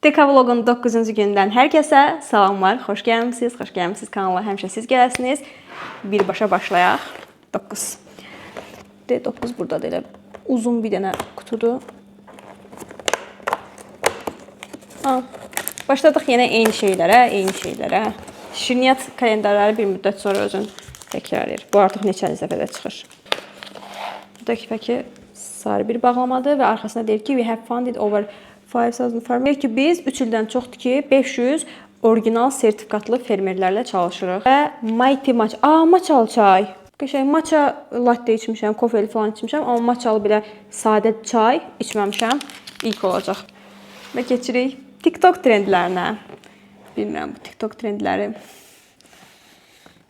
TK Vlogun 9-cu gündən hər kəsə salamlar. Xoş gəlmisiniz. Xoş gəlmisiniz kanala. Həmişə siz gələsiniz. Birbaşa başlayaq. 9. D9 burdadır elə. Uzun bir dənə qutudur. Ha. Başladıq yenə eyni şeylərə, eyni şeylərə. Şirniyyat kalendarları bir müddət sonra özün təkrar edir. Bu artıq neçənci dəfədə çıxır. Bu dəfəki sarı bir bağlamadır və arxasında deyir ki, we have funded over 5000 farmers. Deyir ki, biz 3 ildən çoxdur ki, 500 orijinal sertifikatlı fermerlərlə çalışırıq. Və Mighty Matcha, matchalı çay. Qəşəng matcha latte içmişəm, kofeli falan içmişəm, amma matchalı belə sadə çay içməmişəm. İlk olacaq. Və keçirik TikTok trendlərinə. Bilmirəm bu TikTok trendləri.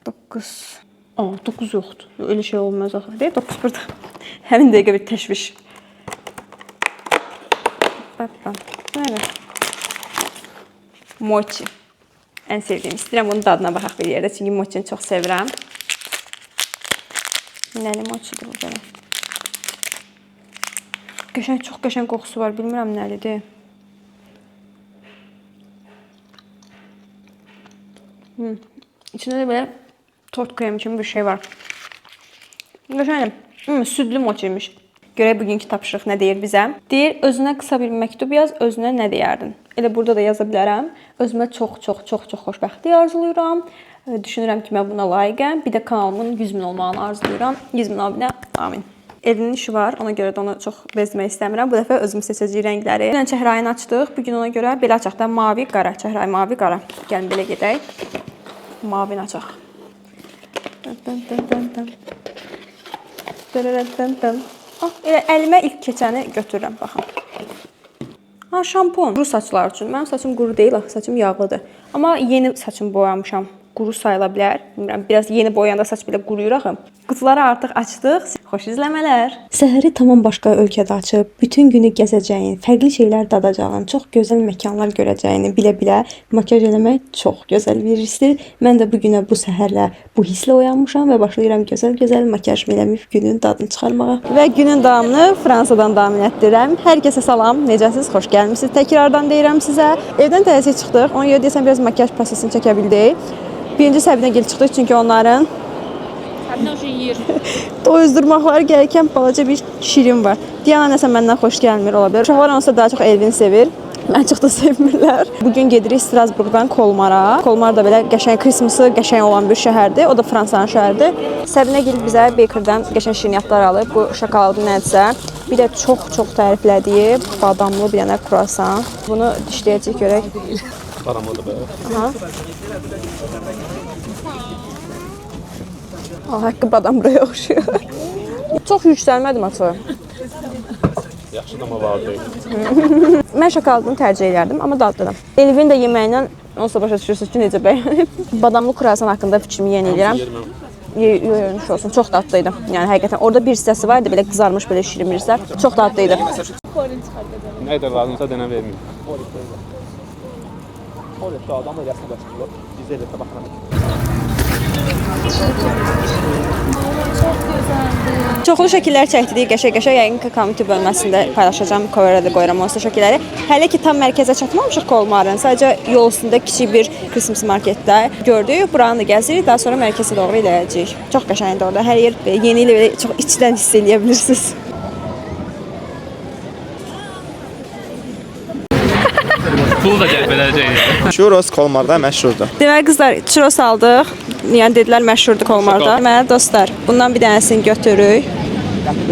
9. Aa, 9 yoxdur. Elə şey olmaz axı. Deyir 9 burada. Həmin dəqiqə bir təşviş. Baba. Nədir? Mochi. Ən sevdiyim. İstəyirəm bunun dadına baxaq bir yerdə. Çünki mochini çox sevirəm. Nəli mochidir bu belə? Qəşəng, çox qəşəng qoxusu var. Bilmirəm nəlidir. İçində də belə tort kremi kimi bir şey var. Qəşəng. Südlü mochiymiş. Görək bugünkü tapşırıq nə deyir bizə. Deyir, özünə qısa bir məktub yaz, özünə nə deyərdin? Elə burada da yaza bilərəm. Özümə çox, çox, çox, çox xoşbəxtlik arzulayıram. Düşünürəm ki, mən buna layiqəm. Bir də kanalımın 100 min olmağını arzulayıram. 100 min abunə. Amin. Evinin işi var, ona görə də onu çox bezdirmək istəmirəm. Bu dəfə özüm seçəcəyik rəngləri. Dünən çəhrayını açdıq. Bu gün ona görə belə açaq da mavi, qara. Çəhrayı, mavi, qara. Gəlin belə gedək. Mavini açaq. Dın dın dın dın dın. Dırırın dın dın. Ah, elə əlimə ilk keçəni götürürəm, baxın. Ha, şampun. Quru saçlar üçün. Mənim saçım quru deyil, axı saçım yağlıdır. Amma yeni saçımı boyamışam. Quru sayıla bilər. Bilmirəm, biraz yeni boyayanda saç belə quruyur axı. Qutuları artıq açdıq. Xoş izləmələr. Səhəri tamam başqa ölkədə açıb, bütün günü gəzəcəyin, fərqli şeylər dadacağın, çox gözəl məkanlar görəcəyini bilə-bilə makiyaj eləmək çox gözəl bir hissdir. Mən də bu günə bu səhərlə, bu hisslə oyanmışam və başlayıram gözəl-gözəl makiyaj eləməyib günün dadını çıxarmağa. Və günün davamını Fransadan davam elətdirirəm. Hər kəsə salam, necəsiniz? Xoş gəlmisiniz. Təkrardan deyirəm sizə. Evdən tələsik çıxdıq. Ona görə deyəsən biraz makiyaj prosesini çəkə bildik. Birinci Səbinə gil çıxdıq çünki onların Səbinə o yeyir. doyuzdurmaqları gərəkən balaca bir şirin var. Diana nəsə məndən xoş gəlmir ola bilər. Uşaqlar onsuz da daha çox Elvin sevir. Mən çox da sevmirlər. Bugün gedirik Strasburqdan Kolmara. Kolmar da belə qəşəng Christmas-ı qəşəng olan bir şəhərdir. O da Fransanın şəhəridir. Səbinə gil bizə Baker'dan qəşəng şirniyyatlar alıb. Bu şokoladlı nədirsə. Bir də çox-çox təriflədiyi badamlı bir dənə kruasan. Bunu dişləyəcək görək. Badamlıdır be. Aha. Aa, haqqı badam buraya oxşuyur. Çox yüksəlmədim açığı. Yaxşı da var deyil. Mən şokoladını tərcih edərdim, amma dadlıdır. Elvin də yeməyindən onsuz da başa düşürsünüz ki, necə bəyənib. Badamlı kruasan haqqında fikrimi yeniləyirəm. Yemiş olsun. Çox dadlı idi. Yəni həqiqətən orada bir hissəsi var idi, belə qızarmış, belə şirin bir hissə. Çox dadlı idi. Nə qədər lazımsa denə verməyim. Çoxlu şəkillər çəkdirdik, qəşəng-qəşəng. Yəqin ki, community bölməsində paylaşacağam, coverə də qoyuram onsuz da şəkilləri. Hələ ki tam mərkəzə çatmamışıq Kolmarın. Sadəcə yol üstündə kiçik bir Christmas marketdə gördük. Buranı da gəzirik, daha sonra mərkəzə doğru irəliləyəcəyik. Çox qəşəngdir orada. Hər yer belə yeni ilə belə çox içdən hiss eləyə bilirsiniz. Pulu da gəlib edəcək. Churros Kolmarda məşhurdur. Deməli qızlar, churros aldıq. Yəni dedilər məşhurdur Kolmarda. Deməli dostlar, bundan bir dənəsini götürürük,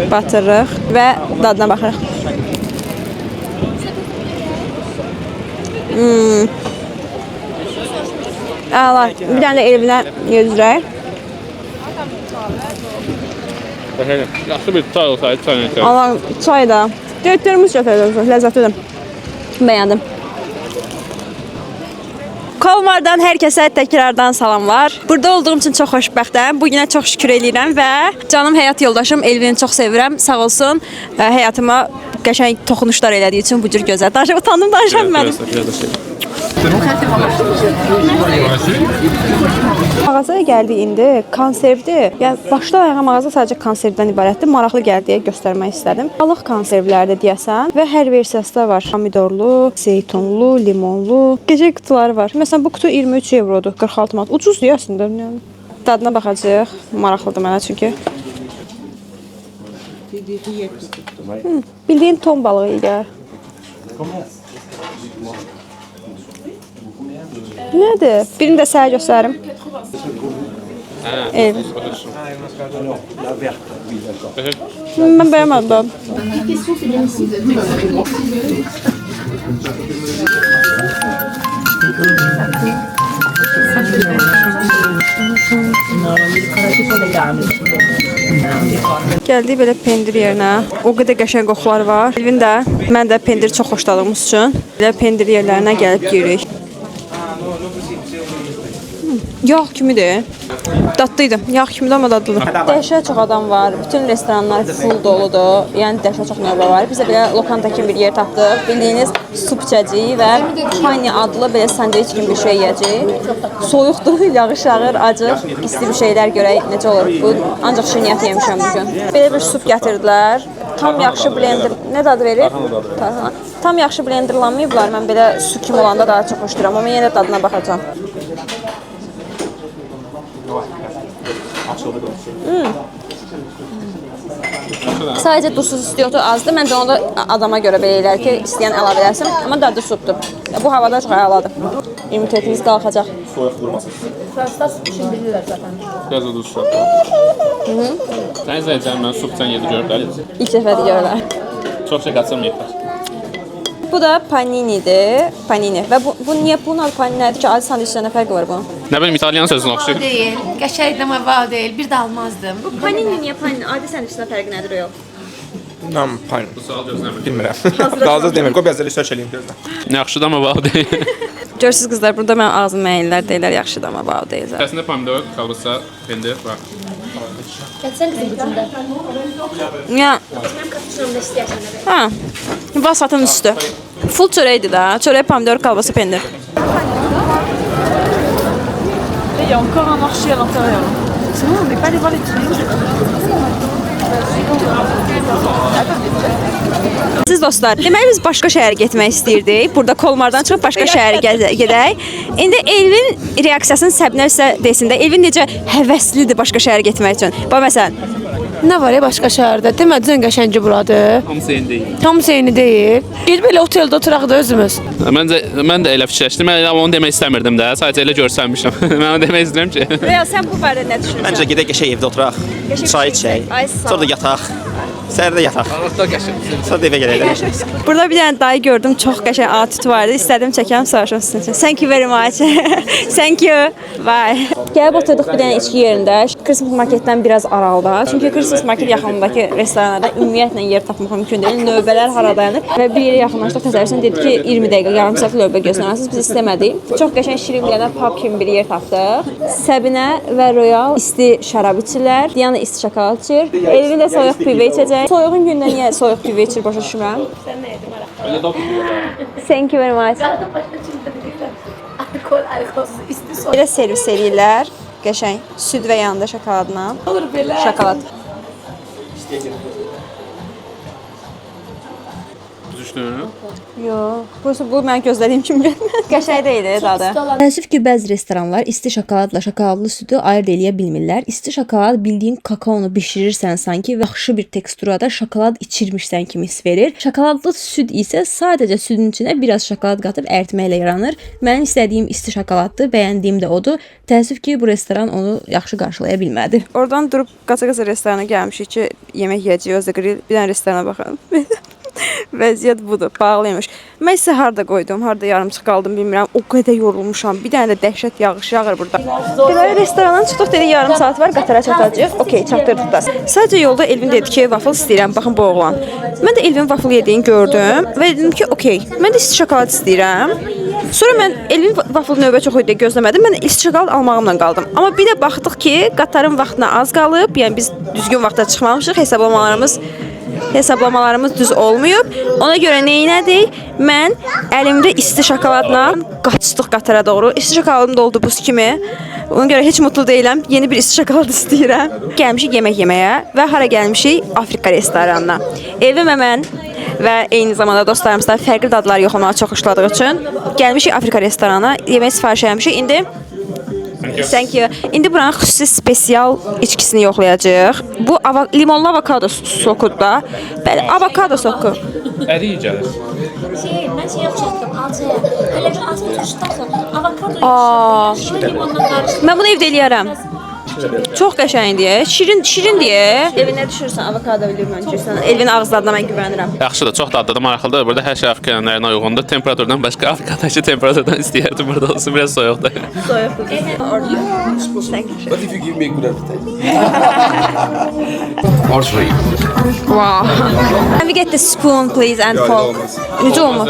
batırırıq və dadına baxırıq. Əla. Bir dənə də Elvinə yedizdirək. Yaxşı bir çay olsaydı çay içərdim. Allah, çay da. Termos gətirdim, ləzzətlidir. Bəyəndim. Kolmardan hər kəsə təkrardan salamlar. Burada olduğum üçün çox xoşbəxtəm. Bu günə çox şükür eləyirəm və canım həyat yoldaşım Elvini çox sevirəm. Sağ olsun, həyatıma qəşəng toxunuşlar elədiyi üçün bu cür gözəl. Danışım, utandım, danışa bilmədim. Biraz da şey. Mağazaya gəldik indi. Konservdir. Yəni başdan ayağa mağaza sadəcə konservdən ibarətdir. Maraqlı gəldi deyə göstərmək istədim. Balıq konservlərdir deyəsən və hər versiyası da var. Pomidorlu, zeytunlu, limonlu. Gecə qutuları var. Məsələn bu qutu 23 evrodur, 46 manat. Ucuzdur əslində. Yəni. Dadına baxacağıq. Maraqlıdır mənə çünki. Bildiyin ton balığı iyi gəlir. Nədir? Birini də sənə göstərim. Ev. Mən bəyənmədim. Gəldik belə pendir yerinə. O qədər qəşəng qoxular var. Elvin də, mən də pendir çox xoşladığımız üçün belə pendir yerlərinə gəlib giririk. Yağ kimidir. Dadlı idi. Yağ kimidir amma dadlıdır. Dəhşət çox adam var. Bütün restoranlar full doludur. Yəni dəhşət çox növbə var. Biz də belə lokanta kimi bir yer tapdıq. Bildiyiniz sup içəcəyik və pani adlı belə sandviç kimi bir şey yeyəcəyik. Soyuqdur, yağış yağır, acıq. İsti bir şeylər görək necə olur. Bu ancaq şirniyyat yemişəm bu gün. Belə bir sup gətirdilər. Tam yaxşı blender. Nə dadı verir? Tarxana. Tam yaxşı blenderlanmayıblar. Mən belə su kimi olanda daha çox xoşlayıram, amma yenə də dadına baxacağam. Sadəcə duzsuz istiyotu azdır. Məncə onu da adama görə belə eləyər ki, istəyən əlavə eləsin. Amma dadı supdur. Bu havada çox əladır. İmmunitetimiz qalxacaq. Soyuq vurmasın. Biraz da duz satdım. Sən izləyəcəm, mən sup sən yedi görüblər. İlk dəfədir görürlər. Çox şey qaçırmayıblar. Bu da paninidir. Panini. Və bu niyə bunun adı panini nədir ki? Adi sandviçlə nə fərqi var bunun? Nə bilim, İtalyan sözünə oxşayır. Deyil. Qəşəng amma var deyil. Bir də almazdım. Bu panini niyə panini? Adi sandviçlə fərqi nədir o yox? Nam pine. Bu sual gözləmir. Bilmirəm. Daha da demir. Qoy biraz da research eləyim gözlə. Yaxşıdır amma bax deyil. Görürsüz qızlar, burada mənim ağzım məyirlər deyirlər, yaxşıdır amma bax deyirlər. Əslində pomidor, kalbasa, pendir var. Ya. Ha. Vasatın üstü. Full çörəkdir də. Çörək, pomidor, kalbasa, pendir. Il y a encore un marché à l'intérieur. C'est bon, on n'est pas allé voir les petits. Əziz dostlar, deməli biz başqa şəhərə getmək istəyirdik. Burada Kolmardan çıxıb başqa şəhərə gedək. İndi Elvin reaksiyasını Səbinə sizə desin də. Elvin necə həvəslidir başqa şəhərə getmək üçün. Bax məsələn, Nə var ya başqa şəhərdə? Demədin qəşəngi buradır. Hamısı eyni deyil. Hamısı eyni deyil. Gedib elə oteldə oturaq da özümüz. Məncə mən də elə fikirləşdim. Mən elə onu demək istəmirdim də. Sadəcə elə görsənmişəm. Mən onu demək istəyirəm ki. Real sən bu barədə nə düşünürsən? Məncə gedək qəşəng evdə oturaq. Qəşəng Çay bir şey içək. Ay, sağ ol. Sonra da yataq. Səhər də yataq. Arada qəşəng. Sonra da evə gələk. Burada bir dənə dayı gördüm, çox qəşəng attitude var idi. İstədim çəkəm, soruşum sizin üçün. Thank you very much. Thank you. Bye. Gəlib oturduq bir dənə içki yerində. Christmas marketdən biraz aralıda. Çünki Christmas market yaxınlığındakı restoranlarda ümumiyyətlə yer tapmaq mümkün deyil. Növbələr hara dayanır və bir yerə yaxınlaşdıq. Təsəvvür dedi ki, 20 dəqiqə, yarım saat növbə gözləməlisiniz. Biz istəmədik. Çox qəşəng şirin bir dənə pub kimi bir yer tapdıq. Səbinə və Royal isti şərab içirlər. Diana isti şokolad içir. Elvin də soyuq pivə içəcək. Soyuğun gündə niyə soyuq pivə içir başa düşmürəm. Elə də Thank you very much. Belə servis eləyirlər. Qəşəng. Süd və yanında şokoladla. Olur belə. Şokolad. Düzüşdün. Yox. Bu mən gözlədiyim kimi gəlmədi. Qəşəng deyildi dadı. Təəssüf ki, bəzi restoranlar isti şokoladla şokoladlı südü ayırd eləyə bilmirlər. İsti şokolad bildiyin kakaonu bişirirsən sanki və yaxşı bir teksturada şokolad içirmişsən kimi hiss verir. Şokoladlı süd isə sadəcə südün içinə biraz şokolad qatıb əritməklə yaranır. Mənim istədiyim isti şokoladdır, bəyəndiyim də odur. Təəssüf ki, bu restoran onu yaxşı qarşılaya bilmədi. Oradan durub qaça-qaça restorana gəlmişik ki, yemək yeyəcəyik, özü də qril. Bir dənə restorana baxın. Vəziyyət budur, bağlıymış. Mən isə harda qoydum, harda yarımçıq qaldım bilmirəm. O qədər yorulmuşam. Bir dənə də dəhşət yağış yağır burada. Deməli restorandan çıxdıq, dedi yarım saat var, qatara çatacağıq. Okey, çatdırdıq da. Sadəcə yolda Elvin dedi ki, waffle istəyirəm. Baxın bu oğlan. Mən də Elvin waffle yediyini gördüm və dedim ki, okey, mən də isti şokolad istəyirəm. Sonra mən Elvin waffle növbə çox idi gözləmədim. Mən isti şokolad almağımla qaldım. Amma bir də baxdıq ki, qatarın vaxtına az qalıb, yəni biz düzgün vaxtda çıxmamışıq, hesablamalarımız Hesablamalarımız düz olmayıb. Ona görə nə elədik? Mən əlimdə isti şokoladla qaçdıq qatara doğru. İsti şokoladım doldu buz kimi. Ona görə heç mutlu deyiləm. Yeni bir isti şokolad istəyirəm. Gəlmişik yemək yeməyə və hara gəlmişik? Afrika restoranına. Elvin və mən və eyni zamanda dostlarımız da fərqli dadlar yoxlamağı çox xoşladığı üçün gəlmişik Afrika restoranına. Yemək sifariş eləmişik. İndi Thank you. İndi buranın xüsusi spesial içkisini yoxlayacağıq. Bu limonlu avokado sokudur da. Bəli, avokado soku. Ərik gəlir. Şey, mən şeyə oxşatdım, alcaya. Hələ bir az turşudan sonra avokado yaşlı limonla qarışdırdım. Mən bunu evdə eləyərəm. Çox qəşəngdir. Şirin, şirindir. Elvin nə düşünürsən avokado limon içirsən? Elvin ağız dadına mən güvənirəm. Yaxşıdır, çox dadlıdır, maraqlıdır. Burada hər şey Afrika önlərinə uyğundur. Temperaturdan başqa Afrikadakı temperaturdan istəyərdim burada olsun, biraz soyuqdur. Soyuqdur. What if you give me a good appetite? Or three. Wow. Can we get the spoon please and fork? Necə olmaz?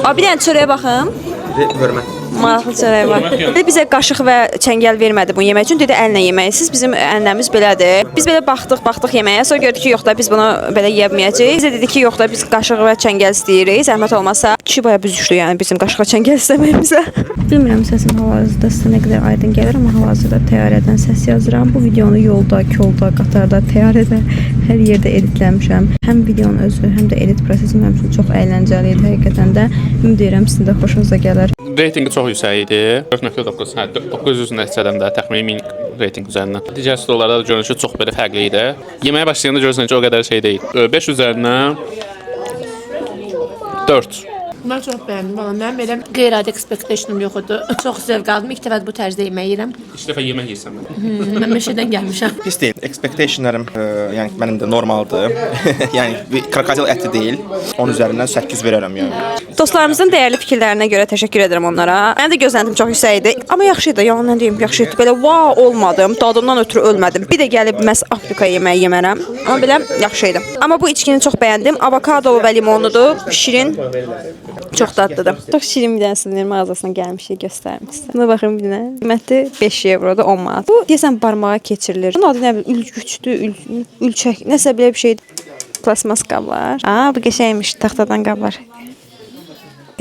A, bir dənə çörəyə baxım. Hörmət. Maraqlı çörək var. Dedi bizə qaşıq və çəngəl vermədi bunu yemək üçün. Dedi əllə yeməyisiz. Bizim ənənəmiz belədir. Biz belə baxdıq, baxdıq yeməyə. Sonra gördük ki, yox da biz bunu belə yeyə bilməyəcəyik. Bizə dedi ki, yox da biz qaşıq və çəngəl istəyirik. Zəhmət olmasa. Kişi baya büzüşdü yəni bizim qaşıq və çəngəl istəməyimizə. Bilmirəm səsim hal-hazırda sizə nə qədər aydın gəlir, amma hal-hazırda təyyarədən səs yazıram. Bu videonu yolda, kolda, qatarda, təyyarədə hər yerdə editləmişəm. Həm videonun özü, həm də edit prosesi mənim üçün çox əyləncəli idi həqiqətən də. Ümid edirəm sizin də xoşunuza gələr. Reytinqi çox yüksək idi. 4.9, hə, 900 nəticədən də təxmini 1000 reytinq üzərindən. Digər stollarda da görünüşü çox belə fərqli idi. Yeməyə başlayanda görürsən ki, o qədər şey deyil. 5 üzərindən 4. Mən çox bəyəndim. Valla mənim elə qeyri-adi expectationum yox idi. Çox zövq aldım. İlk dəfə bu tərzdə yemək yeyirəm. İlk dəfə yemək yeyirsən mən. Mən meşədən gəlmişəm. Pis deyil. Expectationlarım, yəni mənim də normaldır. Yəni bir krokodil əti deyil. 10 üzərindən 8 verərəm yəni. Dostlarımızın dəyərli fikirlərinə görə təşəkkür edirəm onlara. Mənim də gözləntim çox yüksək idi. Amma yaxşı idi, yalan nə deyim, yaxşı idi. Belə wow olmadım, dadından ötürü ölmədim. Bir də gəlib məhz Afrika yeməyi yemərəm. Amma belə yaxşı idi. Amma bu içkini çox bəyəndim. Avokadolu və limonludur, şirin. Çox dadlıdır. Çox şirin bir dənə suvenir mağazasına gəlmişik, göstərim sizə. Buna baxın bir dənə. Qiyməti 5 evrodur, 10 manat. Bu deyəsən barmağa keçirilir. Bunun adı nə bilim, ülgücdür, ülçək, nəsə belə bir şeydir. Plasmas qablar. Aa, bu qəşəngmiş, taxtadan qablar.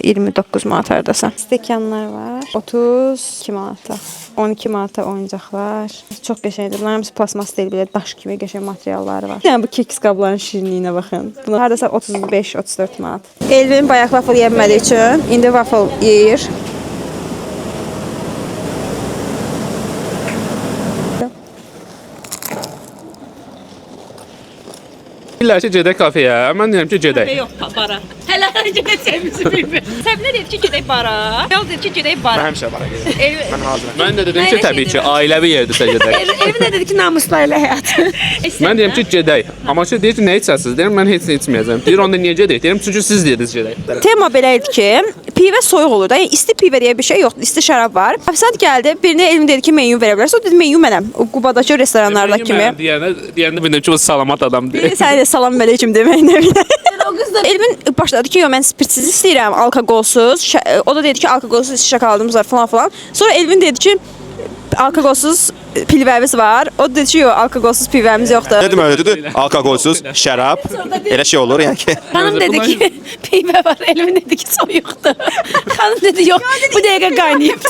29 manat hardasa. Stəkanlar var. 32 manata. 12 manata oyuncaqlar. Çox qəşəngdir. Bunların hamısı plasmas deyil, belə daş kimi qəşəng materialları var. Yəni bu keks qabların şirinliyinə baxın. Bunlar hardasa 35-34 manat. Elvin bayaq waffle yeyə bilmədiyi üçün indi waffle yeyir. Deyirlər ki, gedək kafeyə. Mən deyirəm ki, gedək. Yox, bara. Hələ gedəcəyimizi bilmir. Səbinə dedi ki, gedək bara. Yol dedi ki, gedək bara. Mən həmişə bara gedirəm. Mən hazıram. Mən də dedim ki, təbii ki, ailəvi yerdirsə gedək. Elvin də dedi ki, namuslu ailə həyatı. Mən deyirəm ki, gedək. Amma ki, deyir ki, nə içərsiniz? Deyirəm, mən heç nə içməyəcəm. Deyir, onda niyə gedək? Deyirəm, çünki siz dediniz gedək. Tema belə idi ki, pivə soyuq olur da. Yəni isti pivə deyə bir şey yoxdur. İsti şərab var. Ofisant gəldi, birinə Elvin dedi ki, menyu verə bilərsən. O dedi, menyu mənəm. O Qubadakı restoranlardakı kimi. Deyəndə bildim ki, bu salamat adamdır. Biri sənə də salam əleykum demək nə bilim. Elvin başladı ki, yox mən spirtsiz istəyirəm, alkoqolsuz. O da dedi ki, alkoqolsuz isti şokoladımız var falan falan. Sonra Elvin dedi ki, alkoqolsuz pilvəmiz var. O dedi ki, yox, alkoqolsuz pivəmiz yoxdur. Dedim öyle dedi. Alkoqolsuz, şərab. Elə şey olur yəni ki. Xanım dedi ki, pivə var. Elvin dedi ki, soyuqdur. Xanım dedi, yox, bu dəqiqə qaynayıb.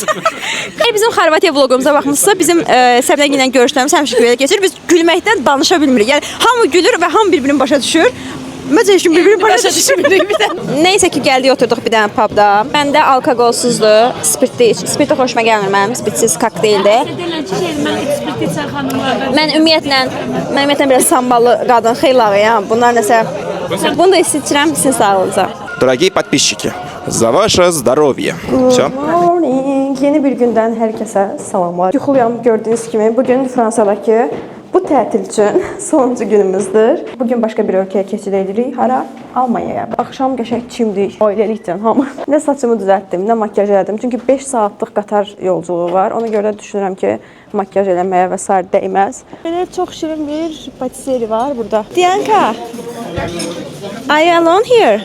Əgər bizim Xorvatiya vloqumuza baxmısınızsa, bizim Səbinə ilə görüşlərimiz həmişə belə keçir. Biz gülməkdən danışa bilmirik. Yəni hamı gülür və hamı birbirini başa düşür. Məncə heç kim birbirini başa düşmürük bir də. Neysə ki, gəldik oturduq bir dənə pubda. Məndə alkoqolsuzdur, spirtli iç. Spirtli xoşuma gəlmir mənim, spirtsiz kokteyldir. Denən ki, şey, mən spirtli içən xanımlardan. Mən ümumiyyətlə biraz samballı qadın xeylağıyam. Bunlar nəsə. Bunu da isti içirəm sizin sağlığınıza. Дорогие подписчики, за ваше здоровье. Всё. Morning. Yeni bir gündən hər kəsə salamlar. Yuxuluyam gördüyünüz kimi. Bugün Fransadakı bu tətil üçün sonuncu günümüzdür. Bugün başqa bir ölkəyə keçid edirik. Hara? Almaniyaya. Axşam qəşəng çimdik. Ailəliklə hamı. Nə saçımı düzəltdim, nə makyaj elədim. Çünki 5 saatlıq qatar yolculuğu var. Ona görə də düşünürəm ki, makyaj eləməyə və sair dəyməz. Belə çox şirin bir patisserie var burada. Dianka. Are you alone here?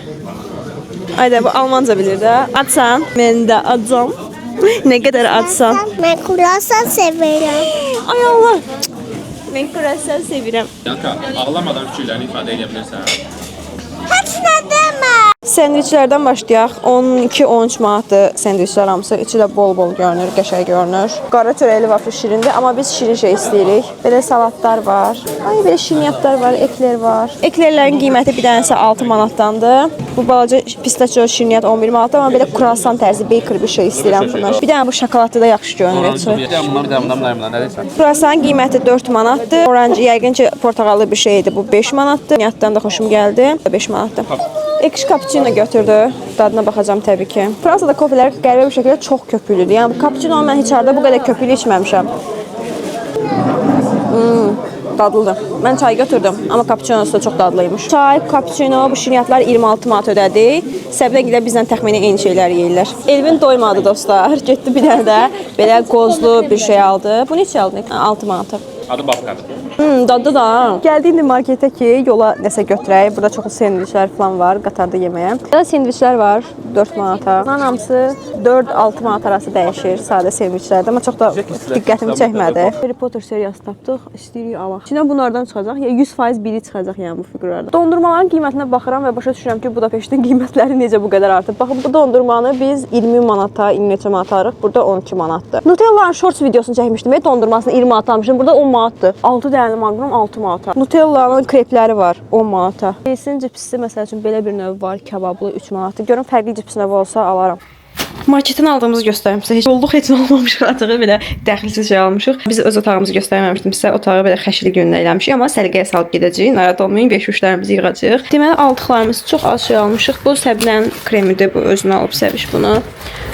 Ayda bu Almanca bilir də. Açsan. Mən də acam. Nə qədər açsan. Mən kruasan sevirəm. Ay Allah. Mən kruasan sevirəm. Bianca, ağlamadan fikirlərini ifadə edə bilirsən. Sendviçlərdən başlayaq. 12-13 manatdır sendviçlər hamısı. İçi də bol-bol görünür, qəşəng görünür. Qara çörəkli vafli şirindir, amma biz şirin şey istəyirik. Belə salatlar var. Ay, belə şirniyyatlar var, ekler var. Eklerlərin qiyməti bir dənəsi 6 manatdandır. Bu balaca pistachio şirniyyat 11 manatdır, amma belə kruasan tərzi baker bir şey istəyirəm bundan. Bir dənə bu şokoladlı da yaxşı görünür. Bir dənə bundan, bir dənə bundan, bir dənə bundan. Nə deyirsən? Kruasanın qiyməti 4 manatdır. Orange yəqin ki, portağallı bir şeydir. Bu 5 manatdır. Niyyatdan da xoşum gəldi. 5 manatdır. Ekşi cappuccino götürdü. Dadına baxacağam təbii ki. Fransada kofelər qəribə bir şəkildə çox köpüklüdür. Yəni bu cappuccino mən heç harda bu qədər köpüklü içməmişəm. Dadlıdır. Mən çay götürdüm, amma cappuccinosu da çox dadlıymış. Çay, cappuccino, bu şirniyyatlar 26 manat ödədik. Səbinə gilə bizlə təxmini eyni şeyləri yeyirlər. Elvin doymadı dostlar. Getdi bir dənə də belə qozlu bir şey aldı. Bu neçə aldın? 6 manata. Adı babkadır. Dadlı da. Gəldik indi marketə ki, yola nəsə götürək. Burada çoxlu sendviçlər falan var qatarda yeməyə. Burada sendviçlər var 4 manata. Bunların hamısı 4-6 manat arası dəyişir sadə sendviçlərdə, amma çox da diqqətimi çəkmədi. Harry Potter seriyası tapdıq, istəyirik alaq. İçinə bunlardan çıxacaq, ya 100% biri çıxacaq yəni bu fiqurlardan. Dondurmaların qiymətinə baxıram və başa düşürəm ki, Budapeştin qiymətləri necə bu qədər artıb. Baxın, bu dondurmanı biz 20 manata, 20 neçə manata alırıq. Burada 12 manatdır. Nutella'nın shorts videosunu çəkmişdim. Dondurmasını 20 manata almışdım. Burada 10 manatdır. 6 dənə Magnum 6 manata. Nutella'nın krepləri var 10 manata. Leysin cipsi məsəl üçün belə bir növ var, kabablı 3 manatdır. Görüm fərqli cips növü olsa alaram. Marketdən aldığımızı göstərim sizə. Heç olduq, heç nə olmamışıq artıq belə dəxilsiz şey almışıq. Biz öz otağımızı göstərməmişdim sizə. Otağı belə xəşili günlə eləmişik, amma səliqəyə salıb gedəcəyik. Narahat olmayın, beş-üçlərimizi yığacağıq. Deməli aldıqlarımız çox az şey almışıq. Bu Səbinənin kremidir, bu özünə alıb Səbiş bunu.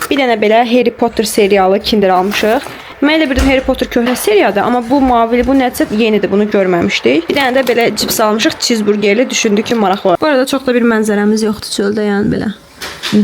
Bir dənə belə Harry Potter serialı Kinder almışıq. Mən elə bildim Harry Potter köhnə seriyadır, amma bu mavili, bu nəsə yenidir, bunu görməmişdik. Bir dənə də belə cips almışıq, cheeseburgerli, düşündük ki, maraqlı olar. Bu arada çox da bir mənzərəmiz yoxdur çöldə, yəni belə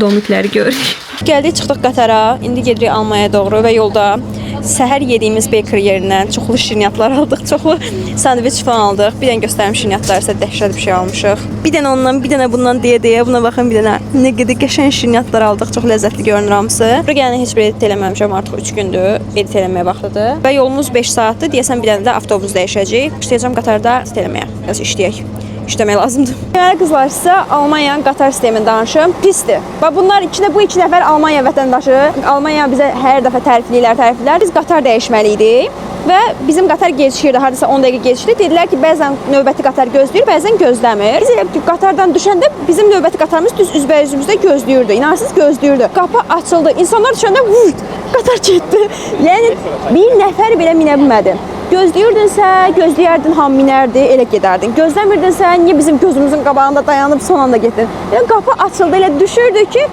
domikləri görürük. Gəldik, çıxdıq qatara. İndi gedirik Almanyaya doğru və yolda səhər yediyimiz baker yerindən çoxlu şirniyyatlar aldıq, çoxlu sandviç falan aldıq. Bir dənə göstərim şirniyyatlar isə dəhşət bir şey almışıq. Bir dənə ondan, bir dənə bundan deyə-deyə buna baxın bir dənə nə qədər qəşəng şirniyyatlar aldıq. Çox ləzzətli görünür hamısı. Bura gələndə heç bir edit eləməmişəm, artıq 3 gündür edit eləməyə vaxtıdır. Və yolumuz 5 saatdır. Deyəsən bir dənə də avtobus dəyişəcəyik. Başlayacağam qatarda edit eləməyə. Biraz işləyək. İşləmək lazımdır. Deməli qızlar, sizə Almaniyanın qatar sistemini danışım. Pisdir. Bax bunlar bu iki nəfər Almaniya vətəndaşı. Almaniya bizə hər dəfə tərifləyirlər. Biz qatar dəyişməli idik və bizim qatar gecikirdi. Hardasa 10 dəqiqə gecikdi. Dedilər ki, bəzən növbəti qatar gözləyir, bəzən gözləmir. Biz elə qatardan düşəndə bizim növbəti qatarımız düz üzbəyüzümüzdə gözləyirdi. İnanırsınız, gözləyirdi. Qapı açıldı. İnsanlar düşəndə vurt, qatar getdi. Yəni bir nəfər belə minə bilmədi. Gözləyirdinsə, gözləyərdin, hamı minərdi, elə gedərdin. Gözləmirdinsə, niyə bizim gözümüzün qabağında dayanıb son anda getdin? Yəni qapı açıldı, elə düşürdü ki,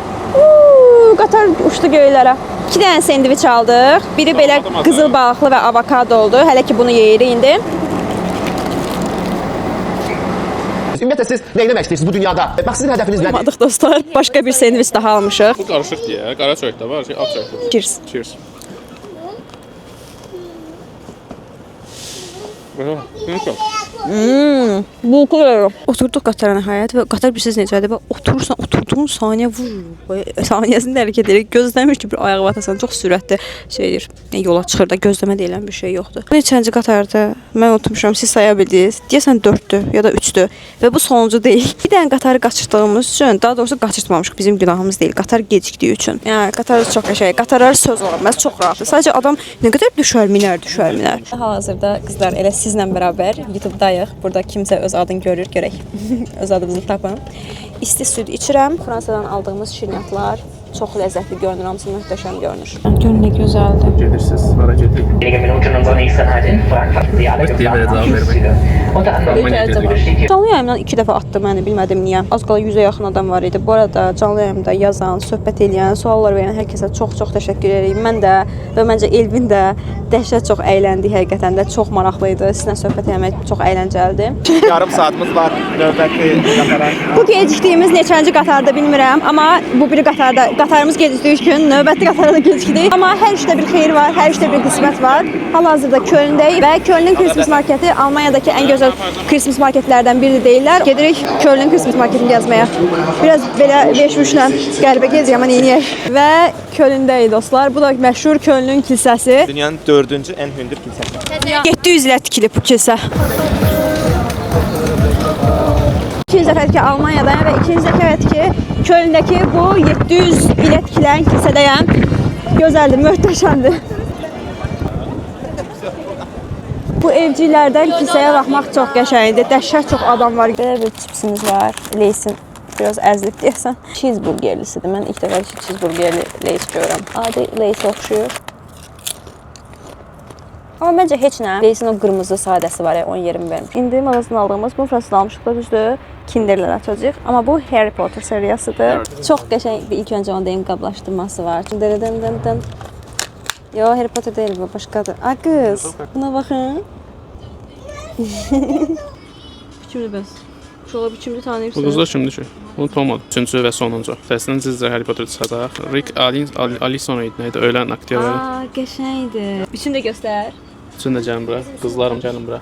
qatar uçdu göylərə. 2 dənə sendviç aldıq. Biri belə qızıl balıqlı və avokado oldu. Hələ ki bunu yeyirik indi. Ümumiyyətlə siz nə etmək istəyirsiniz bu dünyada? Bax sizin hədəfiniz nədir? Almadıq dostlar. Başqa bir sendviç daha almışıq. Bu qarışıq deyə. Qara çörək də var, şey, ağ çörək də var. Cheers. Cheers. Bulku veriyorum. Oturduq qatara nəhayət və qatar bilirsiniz necədir və oturursan, oturduğun saniyə vur, saniyəsində hərəkət edir. Gözləmir ki, bir ayağa batasan, çox sürətli şeydir. Yəni, yola çıxır da, gözləmə deyilən bir şey yoxdur. Neçənci qatardır? Mən unutmuşam, siz saya bildiniz. Deyəsən 4-dür ya da 3-dür və bu sonuncu deyil. Bir dənə qatarı qaçırdığımız üçün, daha doğrusu qaçırtmamışıq, bizim günahımız deyil. Qatar gecikdiyi üçün. Yəni qatar çox qəşəng. Qatarlar söz ola bilməz, çox rahatdır. Sadəcə adam nə qədər düşər, minər, düşər, minər. Hal-hazırda qızlar elə sizlə bərabər YouTube-dayıq. Burada kimsə öz adını görür, görək. Öz adımızı tapın. İsti süd içirəm. Fransadan aldığımız şirniyyatlar çox ləzzətli görünür, hamısı möhtəşəm görünür. Gör nə gözəldir. Gedirsiniz, hara gedirik? Wenige Minuten unser nächsten Halt in Frankfurt. Sie alle geplanten Züge. Unter anderem besteht hier Canlı yayımdan 2 dəfə atdı məni, bilmədim niyə. Az qala 100-ə yaxın adam var idi. Bu arada canlı yayımda yazan, söhbət eləyən, suallar verən hər kəsə çox-çox təşəkkür edirəm. Mən də və məncə Elvin də dəhşət çox əyləndik həqiqətən də. Çox maraqlı idi. Sizinlə söhbət eləmək çox əyləncəlidir. Yarım saatımız var növbəti qatara. Bu gecikdiyimiz neçənci qatarda bilmirəm, amma bu biri qatarda Qatarımız gecikdiyi üçün növbəti qatara da gecikdik. Amma hər işdə bir xeyir var, hər işdə bir qismət var. Hal-hazırda Kölndəyik və Kölnün Christmas marketi Almaniyadakı ən gözəl Christmas marketlərdən biri deyirlər. Gedirik Kölnün Christmas marketini gəzməyə. Biraz belə veşmüşlə qəribə gezirik, amma neyniyək. Və Kölndəyik dostlar. Bu da məşhur Kölnün kilsəsi. Dünyanın dördüncü ən hündür kilsəsi. 700 ilə tikilib bu kilsə. İkinci dəfədir ki, Almaniyadayam və ikinci dəfədir ki, Kölndəki bu 700 ilə tikilən kilsədəyəm. Gözəldir, möhtəşəmdir. Bu evciklərdən kilsəyə baxmaq çox qəşəngdir. Dəhşət çox adam var. Belə bir çipsimiz var. Leysin biraz əzilib deyəsən. Cheeseburgerlisidir. Mən ilk dəfə cheeseburgerli leys görürəm. Adi leys oxşuyur. Amma məncə heç nə. Leysin o qırmızı sadəsi var ya, onun yerini vermiş. İndi mağazadan aldığımız, bunu Fransada almışıq da düzdür. Kinderlər açacağıq. Amma bu Harry Potter seriyasıdır. Çox qəşəng bir ilk öncə onu deyim qablaşdırması var. Dın dın dın. Yo, Harry Potter deyil bu, başqadır. A qız, buna baxın. Biçimli bəs. Uşaqlar biçimli Bu tanıyırsınız. qızlar kimdir ki? Bunu tanımadım. Üçüncü və sonuncu. Təsindən sizcə Harry Potter çıxacaq. Rick Allison idi, nə idi? Ölən aktyor. Aa, qəşəngdir. Biçim də göstər. Üçün də gəlin bura. Qızlarım gəlin bura.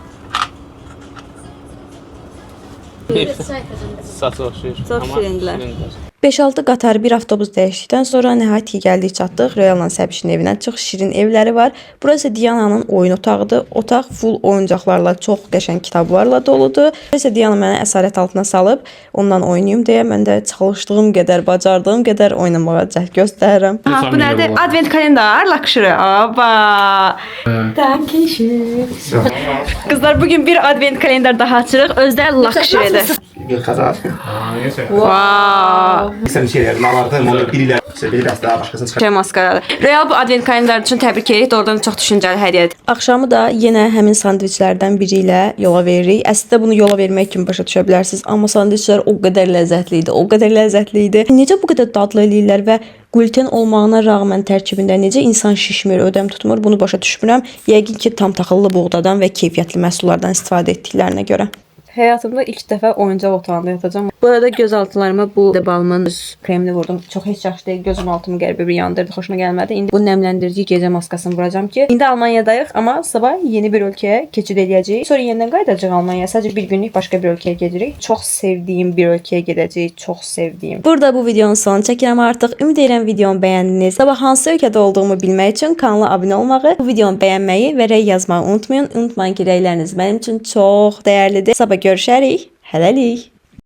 Saçı oxşayır. Çox Amma şirindirlər. şirindirlər. 5-6 qatar bir avtobus dəyişdikdən sonra nəhayət ki gəldik çatdıq Royalla Səbişin evinə. Çox şirin evləri var. Burası Diana'nın oyun otağıdır. Otaq full oyuncaqlarla, çox qəşəng kitablarla doludur. Burası Diana məni əsarət altına salıb ondan oynayım deyə mən də çalışdığım qədər, bacardığım qədər oynamağa cəhd göstərirəm. Aha, bu nədir? Advent kalendar luxury. Aba. Qızlar bugün bir advent kalendar daha açırıq. Özdə luxury'dir. Bir kazar. Wow. Sən şey eləyirdim, alardım onu bir ilə, biri dəst daha başqasını çıxar. Şey maskaradır. Royal bu advent kalendar üçün təbrik edirik. Doğrudan çox düşüncəli hədiyyədir. Axşamı da yenə həmin sandviçlərdən biri ilə yola veririk. Əslində bunu yola vermək kimi başa düşə bilərsiniz, amma sandviçlər o qədər ləzzətli idi, o qədər ləzzətli idi. Necə bu qədər dadlı eləyirlər və qluten olmağına rəğmən tərkibində necə insan şişmir, ödəm tutmur, bunu başa düşmürəm. Yəqin ki, tam taxıllı buğdadan və keyfiyyətli məhsullardan istifadə etdiklərinə görə. Həyatımda ilk dəfə oyuncaq otağında yatacağam. Bu arada göz altlarıma bu Debalmın öz kremini vurdum. Çox heç yaxşı deyil. Gözüm altımı qəribə bir yandırdı. Xoşuma gəlmədi. İndi bu nəmləndirici gecə maskasını vuracağam ki, indi Almaniyadayıq, amma sabah yeni bir ölkəyə keçid eləyəcəyik. Sonra yenidən qayıdacağıq Almaniyaya. Sadəcə bir günlük başqa bir ölkəyə gedirik. Çox sevdiyim bir ölkəyə gedəcəyik. Çox sevdiyim. Burada bu videonun sonunu çəkirəm artıq. Ümid edirəm videomu bəyəndiniz. Sabah hansı ölkədə olduğumu bilmək üçün kanala abunə olmağı, bu videonu bəyənməyi və rəy yazmağı unutmayın. Unutmayın ki, rəyləriniz mənim üçün çox dəyərlidir. Sabah görüşərik. Hələlik.